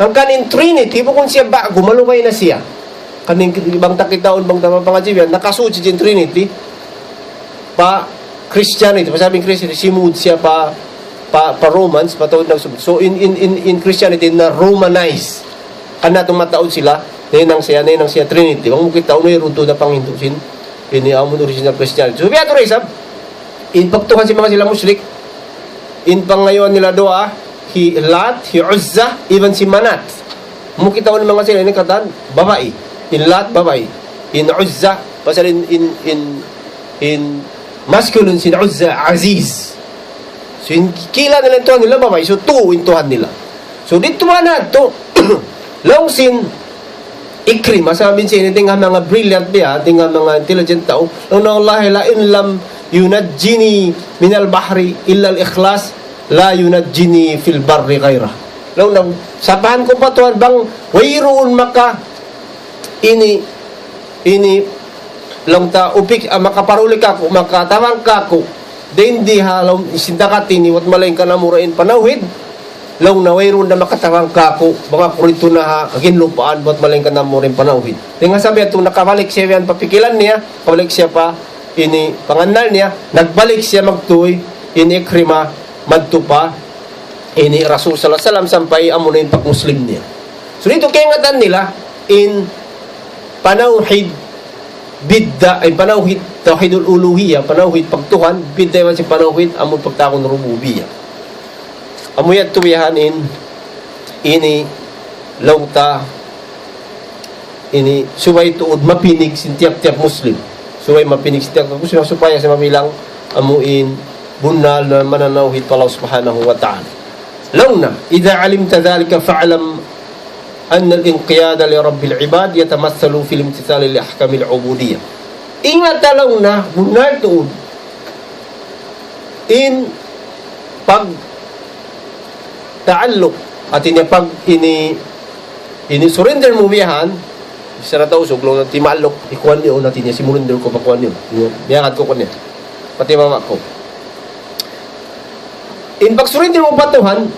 Hangkan in Trinity, bukun siya ba'gu, malugay na siya. Kan in, bang ta kitaun, bang ta mapangadji' yan, nakasuchi in Trinity pa Christianity, pasal in Christianity, simud siya pa, pa, pa Romans, mataud na sumud. So, in, in, in, in Christianity, na-Romanize. Karna' tumataud sila, nahinang siya, nahinang siya Trinity. Bang mu kitaun, wayruun tuud na panghindu' sin, ini amun original Christianity. So, biya' tu da isab, in pagtuhan sin manga sila mushrik, in pangayuan nila duwaa, hi Lat, hi Uzza, iban si Manat. Mu kitaun manga sila ini katan babai. In Lat, babai. In Uzza, pasal in, in, in, in masculine sin Uzza, Aziz. So, in kila nila in Tuhan nila, babai. So, tu in Tuhan nila. So, didtu man na tu, laung sin Ikrima, sabab in siya ini dayn ha manga brilliant biya', dayn ha manga intelligent tau. Laung niya, "Wallahi, la in lam yunajjini minal bahri illa al-ikhlas, la yunajjini fil barri ghayrah." Laung niya, "Sapahan ku pa Tuhan bang wayruun maka ini, ini laung ta upik, ah, makaparuli kaku', makatabang kaku'. Dayn di ha lawm sin dagat ini, bat malaingkan amura in panawhid." Laung niya, "Wayruun da makatabang kaku', bang aku didtu na ha ginlupaan, bat malaingkan amura in panawhid." Dayn ha sabab yadtu nakabalik siya yan pa pikilan niya, kabalik siya pa ini pangannal niya, nagbalik siya magtuy, ini Ikrima, madtu pa ini Rasul sallallahu alayhi wasallam sampay amu na in pag-Muslim niya. So, didtu kaingatan nila in panawhid bidda', in panawhid tawhidul uluhiyya, panawhid pagtuhan, bidda' iban sin panawhid amun pagtawagun rububiyya. Amu yadtu bihan in, ini laung ta, ini subay tuud mapinig sin tiyap-tiyap Muslim. Subay mapinig sin tiyap-tiyap Muslim supaya siya mabilang amuin bunnal na mananawhid pa Allah Subhanahu wa Ta'ala. Laung niya, إذا علمت ذلك فاعلم أن الانقياد لرب العباد يتمثل في الامتثال لأحكام العبودية. Ingat, laung niya, bunnal tuud in pag ta'alluq, hati niya pag ini, ini surrender mu biya' yan, sara Tausug, laung niya timaalluk, ikuan niyu, hati niya simurrender ku pa kuan niyu. Niya, biya' yan ku kuan niya. Pati baba' ku. In pag-surrender mu pa Tuhan,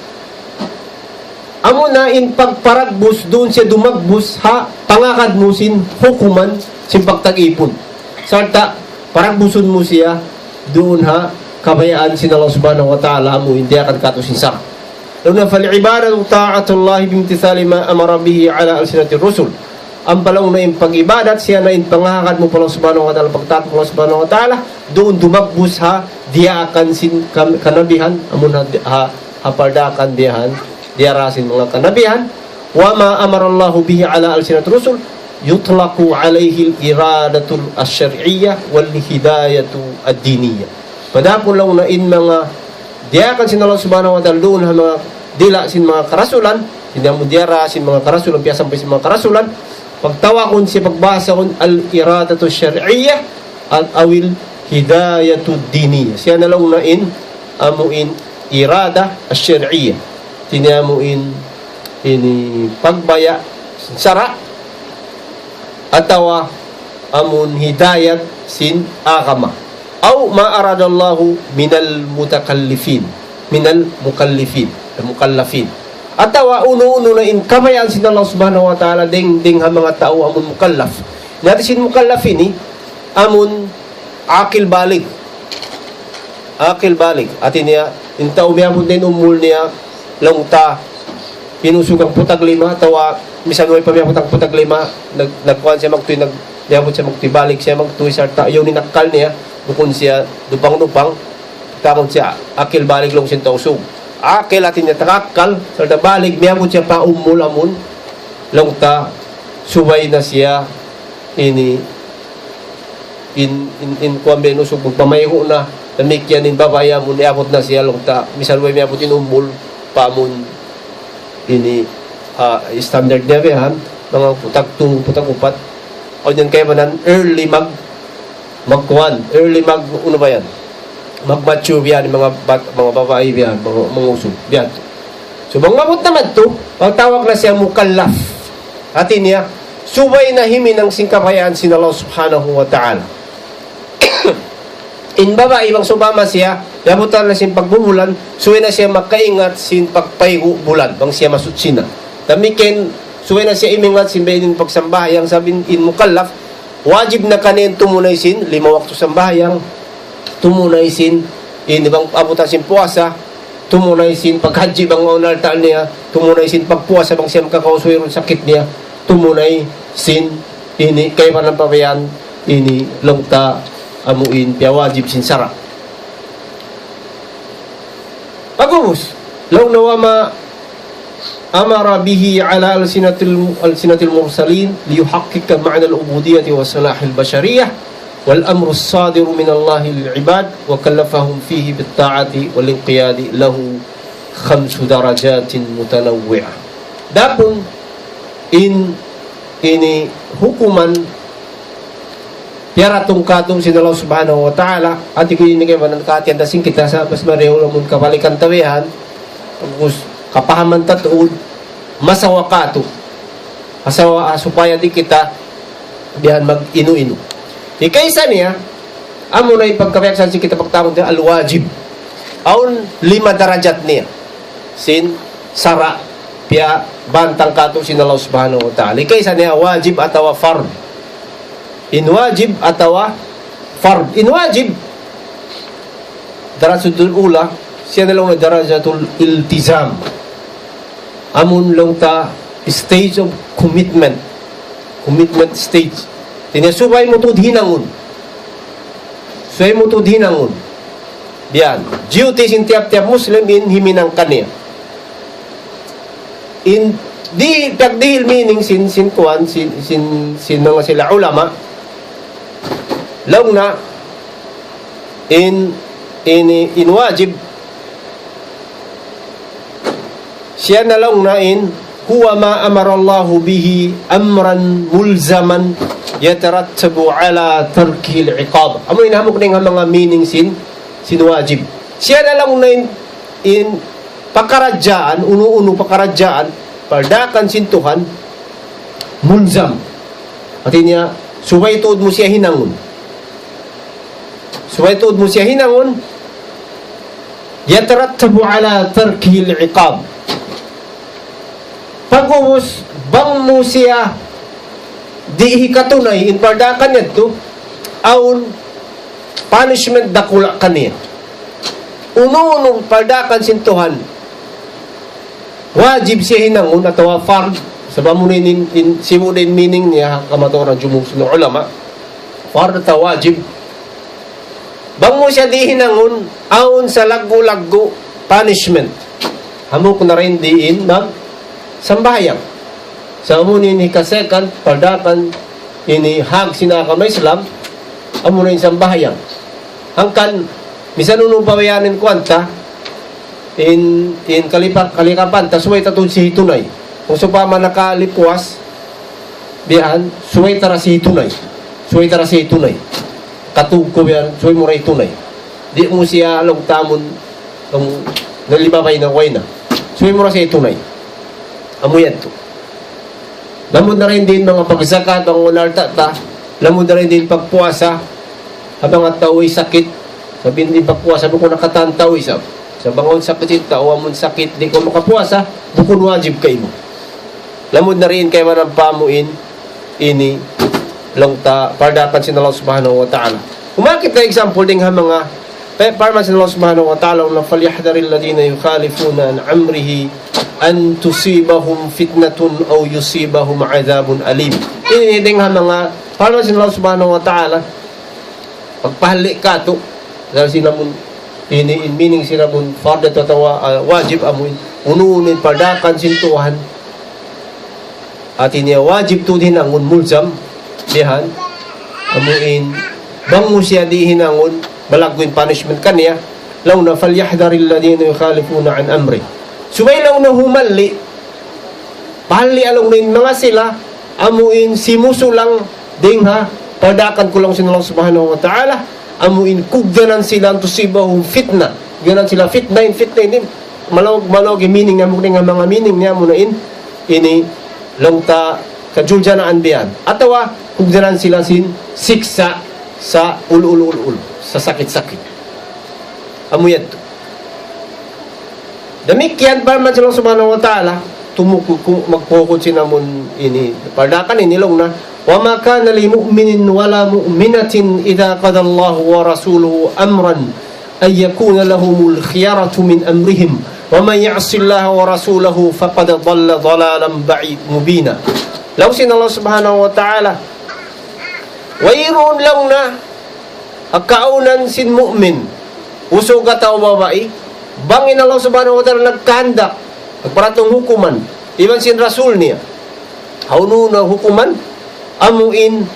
amuna in pagparagbus duun siya dumagbus ha pangagad mu sin hukuman sin pagtag-ipun. Sarta' paragbusun mu siya duun ha kabayaan sin Allah Subhanahu wa Ta'ala amu in diyaak katu' sin sara'. Laung niya, فالعبادة طاعة الله بامتثال ما أمر به على ألسنة الرسل. Ampa laung niya in pag-ibadat siya na in pangagad mu pa Allah Subhanahu wa Ta'ala, pagtaat mu pa Allah Subhanahu wa Ta'ala, duun dumagbus ha diyaakan sin kam-, kanabihan, amun ha, ha, ha pardaakan biya' yan, diyara sin manga kanabihan, وما أمر الله به على ألسنة الرسل يطلق عليه الإرادة الشرعية والهداية الدينية. Adapun laung niya in manga diyaakan sin Allah Subhanahu wa Ta'ala duun ha manga dila sin manga karasulan, hati niya amu diyara sin manga karasulan, piyasampay sin manga karasulan, pagtawagun siya, pagbahasahun الإرادة الشرعية أو الهداية الدينية. Siya na laung niya in, amu in irada ash-shar'iyyah. Hati niya amu in, ini pagbaya' sin sara', atawa amun hidayat sin agama. أو ما أراد الله من المتكلفين، من المكلفين، المكلفين. Atawa unu-unu na in kabayaan sin Allah Subhanahu wa Ta'ala dayng, dayng ha manga tau amun mukallaf. Na hati sin mukallaf ini, amun aqil balig. Aqil balig. Hati niya, in tau miyabut na in umul niya, laung ta, hinusug hangpu' tag lima, atawa misan way pa miyabut hangpu' tag lima, nag-, nagkuan siya magtuy, nag-, miyabut siya magtuy, balig siya magtuy, sarta' yaun in akkal niya, bukun siya dupang-dupang, tawag siya aqil balig laung sin Tausug. Aqil hati niya tagakkal, sarta' balig, miyabut siya pa umul amun, laung ta, subay na siya, ini, in, in, in kuwan biya' yan usug magpamaygu' na, damikkiyan in babai amun iyabut na siya laung ta, misan way miyabut in umul, pa amun ini, ah, standard niya biya' yan, manga hangpu' tag tu, hangpu' tag upat. Awn yan kaibanan early mag, magkuwan, early mag, unu ba yan? Mag-mature biya' yan, manga bat-, manga babai biya' yan, manga, manga usug, biya' yan. So, bang maabut na madtu, pagtawag na siya mukallaf. Hati niya, subay na himinang sin kabayaan sin Allah Subhanahu wa Ta'ala. In babai bang sawpama siya, yabutan na sin pagbubulan, subay na siya makaingat sin pagpaygu' bulan, bang siya masuchi na. Damikkiyan, subay na siya imingat sin biya' ini in pagsambahayang, sabab in mukallaf, wajib na kaniya tumunay sin lima waktu sambahayang, tumunay sin, ini bang abutan sin puasa, tumunay sin paghajji bang awn alta' niya, tumunay sin pagpuasa bang siya makakaus wayruun sakit niya, tumunay sin ini kaibanan pa biya' yan, ini laung ta amu in piyawajib sin sara'. Pag'ubus, laung niya وما أمر به على ألسنة الم-، ألسنة المرسلين ليحقق معنى العبودية وصلاح البشرية، والأمر الصادر من الله للعباد وكلفهم فيه بالطاعة والانقياد له خمس درجات متنوعة. Adapun in, ini hukuman piyaratung katu' sin Allah Subhanahu wa Ta'ala, hati ku ini kaibanan kahatihan ta sin kita sa' mas marayaw amun kabalikan ta biya' yan, pag'ubus kapahaman ta tuud, masawa katu'. Masawa, ah, supaya di' kita biya' yan mag-inu-inu. Hikaisa niya, amu na in pagkabiyaksahan sin kita pagtawagun ta al-wajib. Awn lima darajat niya sin sara' piyabantang katu' sin Allah Subhanahu wa Ta'ala. Hikaisa niya wajib atawa fard. In wajib atawa fard. In wajib, darajatul ula, siya na laung niya darajatul iltizam. Amun laung ta stage of commitment. Commitment stage. Hati niya subay mu tuud hinangun. Subay mu tuud hinangun. Biya' yan. Duty sin tiyap-tiyap Muslim in himinang kaniya. In di, pagdihil meaning sin, sin kuwan, sin, sin, sin manga sila ulama, laung niya, in, ini, in wajib, siya na laung niya in, هو ما أمر الله به أمرا ملزما يترتب على تركه العقاب. Amu ini hambuuk dayn ha manga meaning sin, sin wajib. Siya na laung niya in, in pakaradjaan, unu-unu pakaradjaan, pardaakan sin Tuhan, mulzam. Hati niya, subay tuud mu siya hinangun. Subay tuud mu siya hinangun, يترتب على تركه العقاب. Pag'ubus, bang mu siya di' hikatunay in pardaakan yadtu, awn punishment dakula' kaniya. Unu-unu pardaakan sin Tuhan, wajib siya hinangun atawa fard, sabab amu ini in, in, sibu' da in meaning niya, ha kamaturan jumhur sin ulama, fard atawa wajib. Bang mu siya di' hinangun, awn salaggu'-laggu' punishment. Hambuuk na dayn di in magsambahayang. Sabab amu ini hika-second, pardaakan ini hak sin agama Islam, amu na in sambahayang. Hangkan, misan unu pa biya' yan in kuwan ta, in, in kalipa-, kalikapan ta, subay ta tuud siya hitunay. Kung sawpama nakalipuas, biya' yan, subay ta ra siya hitunay. Subay ta ra siya hitunay. Katug ku biya' yan, subay mu ra hitunay. Di' mu siya laung ta amun, laung, nalibabay na, way na. Subay mu ra siya hitunay. Amu yadtu. Lamud na dayn di in manga pagzakat, bang awn alta' ta, lamud na dayn di in pagpuasa, ha manga tau way sakit, sabab in pagpuasa bukun ha katan tau isab. Sa' bang awn sakit in tau, amun sakit, di' kaw makapuasa, bukun wajib kaymu. Lamud na dayn kaymu nampa mu in, ini, laung ta, pardaakan sin Allah Subhanahu wa Ta'ala. Kumawa' kita example dayn ha manga Pe-, parman sin Allah Subhanahu wa Ta'ala, فليحذر الذين يخالفون عن أمره أن تصيبهم فتنة أو يصيبهم عذاب أليم. Ini dayn ha manga, parman sin Allah Subhanahu wa Ta'ala, pagpahalli' katu', dayn sin amun, ini in meaning sin amun fard atawa, ah, wajib amun, unu-unu in pardaakan sin Tuhan, hati niya wajib tuud hinangun, mulzam, biya' yan. Amu in, bang mu siya di' hinangun, malaggu' in punishment kaniya, laung niya, فليحذر الذين يخالفون عن أمره. Subay laung niya humalli', pahalli' laung niya in manga sila, amu in simusulang dayn ha pardaakan ku laung sin Allah Subhanahu wa Ta'ala, amu in kugdanan sila أن تصيبهم فتنة. Kugdanan sila fitna, in fitna ini, malaw-, malaw in meaning niya, muna in manga meaning niya, muna in, ini, laung ta, kajuljanaan biya' yan. Atawa, kugdanan sila sin siksa' sa ul-ul-ul-ul, sa sakit-sakit. Amu yadtu. Damikkiyan parman sin Allah Subhanahu wa Ta'ala, tumuku-, ku-, magpuhukun sin amun ini, pardaakan ini laung niya, وما كان لمؤمن ولا مؤمنة إذا قضى الله ورسوله أمرا أن يكون لهم الخيرة من أمرهم ومن يعص الله ورسوله فقد ضل ضلالا بعيد مبينا. Laung sin Allah Subhanahu wa Ta'ala, wayruun laung niya ha kaawnan sin mu'min, usug atawa babai, bang in Allah Subhanahu wa Ta'ala nagkahandak, nagparatung hukuman, iban sin Rasul niya, hawnu na hukuman, amu in,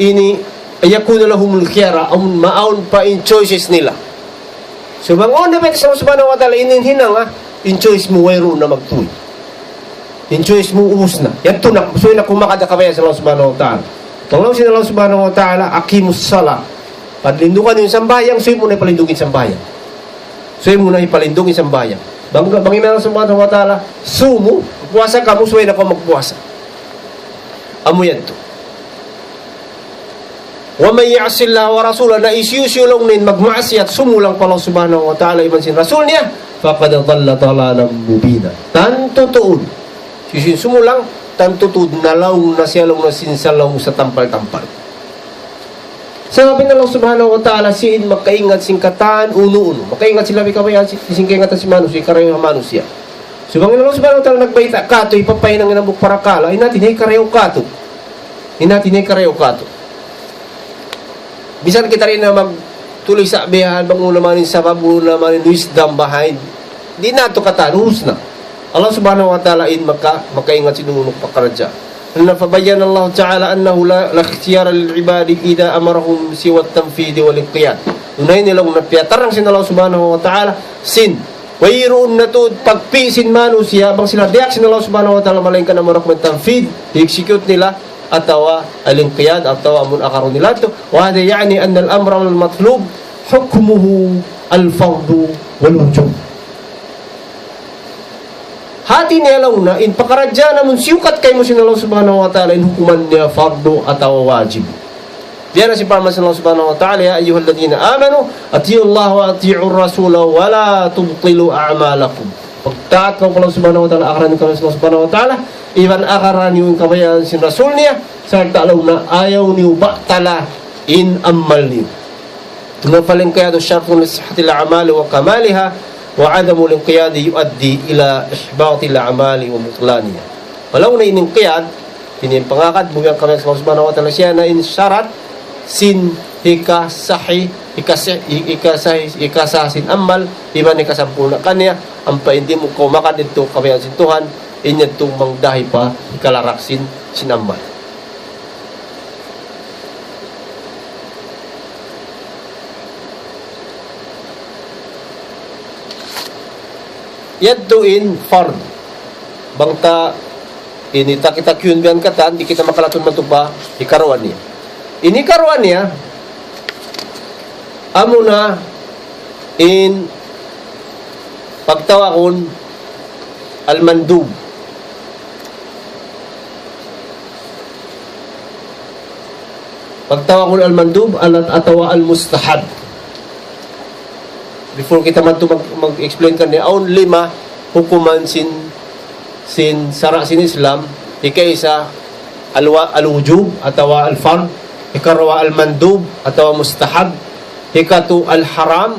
ini, أن يكون لهم الخيرة, amun maawn pa in choices nila. So, bang awn na pa in Allah Subhanahu wa Ta'ala in, in hinang, ah, in choice mu wayruun na magtuy. In choice mu ubus na. Yadtu na, subay na kumakada ka pa sin Allah Subhanahu wa Ta'ala. Panglaung sin Allah Subhanahu wa Ta'ala, أقيموا الصلاة. Palindugan niyu in sambahayang, subay mu na palindugin sambahayang. Subay mu na palindugin sambahayang. Bang, bang in Allah Subhanahu wa Ta'ala, sumu, puasa kamu, subay na kaw magpuasa. Amu yadtu. ومن يعص الله ورسوله, na hisiyu-siyu laung niya in magmaksiyat, sumulang pa Allah Subhanahu wa Ta'ala iban sin Rasul niya, فقد ضل ضلالا مبينا. Tantu tuud. Hisiyu-siyu in sumulang, tantu tuud nalaung na siya laung niya sin salaung satampal-tampal. Sabab in Allah Subhanahu wa Ta'ala siya in makaingat sin katan unu-unu. Makaingat sin labi kabayaan sin, sin kaingatan sin manusiya', karayawan manusiya'. Subay in Allah Subhanahu wa Ta'ala nagbayta' katu', hipapahinang in hambuuk parakala', in hati niya hikarayaw katu'. In hati niya hikarayaw katu'. Misan kita di' na magtulis sa' bihan, bang unu na man in sabab, unu na man in wisdom behind. Di' natu' katan, ubus na. Allah Subhanahu wa Ta'ala in maka-, makaingat sin unu-unu pakaradjaan. Na فبين الله تعالى أنه لا، لا اختيار للعباد إذا أمرهم سوى التنفيذ والانقياد. Dunay nila na piyatarang sin Allah Subhanahu wa Ta'ala sin. Wayruun na tuud pagpi' sin manusiya', bang sila diyaak sin Allah Subhanahu wa Ta'ala, malaingkan amura kuman tanfid, i-execute nila, atawa al-inqiyad, atawa amun akarun nila tu. وهذا يعني أن الأمر المطلوب حكمه الفرض والوجوب. Hati niya laung niya, in pakaradjaan amun siyukat kaymu sin Allah Subhanahu wa Ta'ala, in hukuman niya fardu atawa wajib. Diyan na sin parman sin Allah Subhanahu wa Ta'ala, يا أيها الذين آمنوا أطيعوا الله وأطيعوا الرسول ولا تبطلوا أعمالكم. Pagtaat kamu pa Allah Subhanahu wa Ta'ala, agaran kamu sin Allah Subhanahu wa Ta'ala, iban agaran niyu in kabayaan sin Rasul niya, sarta' laung niya ayaw niyu batala in amal niyu. Thumma fal-inqiyadu shartun li sihhatil a'mali wa kamaliha, wa 'adamul inqiyadi yu'addi ila ihbatil a'mali wa butlaniha. Walaw na in inqiyad, ini in pangagad, bumiyan kami Allah Subhanahu wa Ta'ala, siya na in sharat sin hikasahi, hikasi-, hi-, hikasahi, hikasah sin amal, iban hikasampurna' kaniya, ampa in di' mu kaw makadtu kabayaan sin Tuhan, in yadtu mangdahi pa hikalarak sin, sin amal. Yadtu in fard. Bang ta ini ta kita kiyun biyan katan, di' kita makalatun matupa, hikaruwa niya. Ini hikaruwa niya, amuna in pagtawagun al-mandub. Pagtawagun al-mandub, alat atawa al-mustahab. Before kita madtu mag-, mag-explain kaniya, awn lima hukuman sin, sin sara' sin Islam, hikaisa al-wa-, al-wujub atawa al-fard, hikaruwa al-mandub atawa mustahab, hikatu al-haram,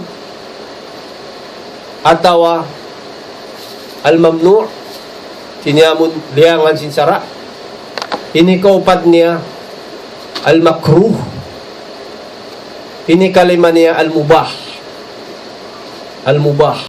atawa al-mamnu', ini amun liyangan sin sara'. Ini kaupat niya al-makruh. Ini kalima niya al-mubah. Al-mubah.